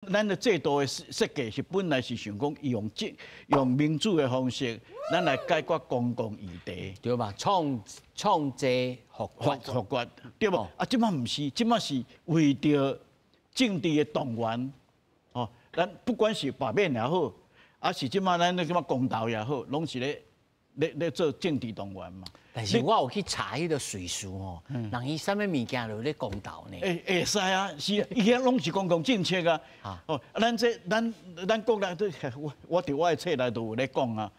咱的制度的設計是本來是想講用民主的方式，咱來解決公共議題，對吧？創制複決，複決，對無？啊，這擺毋是，這擺是為著政治的動員，哦，咱不管是罷免也好，啊是這擺咱咧這擺公投也好，攏是咧做政治動員嘛。但是我有去查彼個瑞士吼，人伊啥物物件都咧公投呢？會使啊，是，伊遐攏是公共政策啊。哦，咱這咱咱國內都，我佇我的冊內都有咧講啊。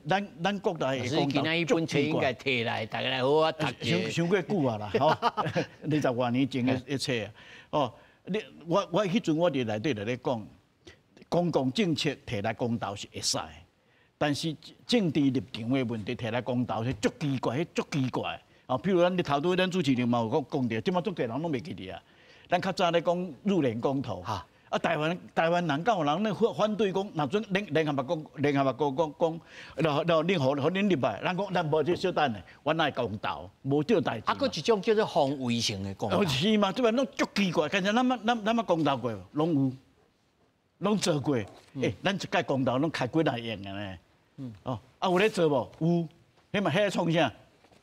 咱國內的公投，今仔彼本冊應該提來，大家來好好讀。傷過久啊啦，吼，20外年前的冊啊。哦，你我彼陣我佇內底就咧講，公共政策提來公投是會使。但是政治立場的問題提來公投是足奇怪，彼足奇怪。啊，譬如咱你頭拄咱主持人嘛有講講著，這擺足濟人攏袂記得啊。咱較早咧講入聯公投，啊，台灣人敢有人咧反對講，若準聯合國講講，然後恁予恁入來，咱講咱無這小等下，阮愛公投，無這代誌。啊，閣一種叫做防衛性的公投。是嘛？這擺攏足奇怪，敢若咱捌公投過無？攏有，攏做過。欸，咱一屆公投攏開幾若億的呢。哦，啊有咧做無？有，彼嘛彼個創啥？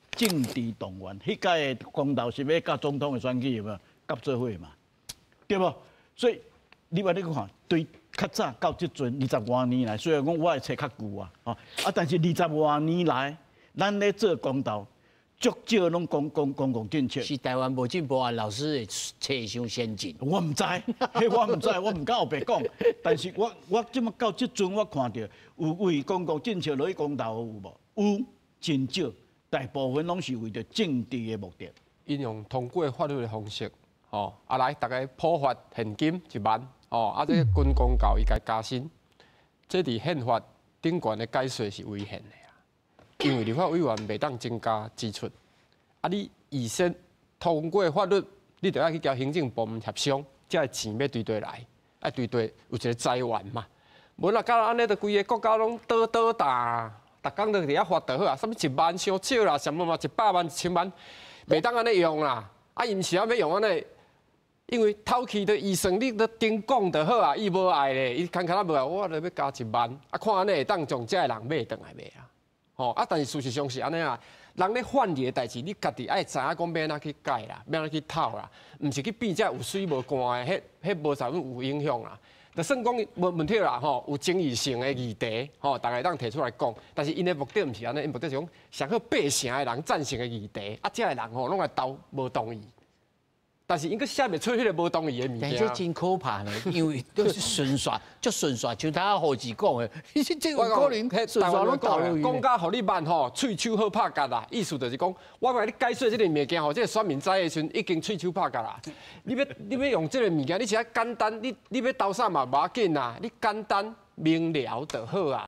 政治動員，彼屆的公投是欲佮總統的選舉有無？合做伙嘛，對無？所以你話你看，對較早到這陣20外年來，雖然講我的冊較舊啊，吼啊，但是20外年來，咱咧做公投，足少攏講公共政策。是台灣無進步啊，老師的冊傷先進。我毋知，彼我毋知，我毋敢烏白講。但是我這麼到這陣，我看著有為公共政策落去公投有無？有，真少，大部分攏是為著政治的目的。𪜶用通過法律的方式，吼啊來，逐家普發現金1萬，吼啊這個軍公教伊共加薪，這佇憲法頂懸的解說是違憲的啊。因為立法委員袂當增加支出，啊你預先通過法律，你著愛去共行政部門協商，才會錢欲對佗來，愛對佗有一個財源嘛。無啦，敢若按呢，就規个國家攏倒倒噠，逐工都佇遐發就好啊。啥物1萬傷少啦，啥物嘛100萬、1000萬，袂當按呢用啦。啊，伊毋是按欲用按呢，因為頭期的預算你都頂講就好啊，伊無愛咧，伊牽牽仔無愛，我著欲加一萬，啊看按呢會當將遮的人買轉來袂啊？吼啊！但是事實上是按呢啊，人咧犯的代誌，你家己愛知影講欲按怎去改啦，欲按怎去討啦，毋是去變這有水無乾的，彼無啥物有影響啦。就算講無問題啦，吼，有爭議性的議題，吼，逐家會當提出來講。但是𪜶的目的毋是按呢，𪜶目的是講上好八成的人贊成的議題，啊，遮的人吼攏來投無同意。但是𪜶閣寫袂出彼个無同意的物件。但這真可怕呢，因為都是順煞，足順煞，像頭何志講的，這有可能順煞攏投落去。講甲予你慢吼，喙手好拍結啦，意思就是講，我共你解說這个物件吼，這个選民知的時陣已經喙手拍結啦。你欲用這个物件，你是愛簡單，你欲投啥嘛無要緊啦，你簡單明了就好啊。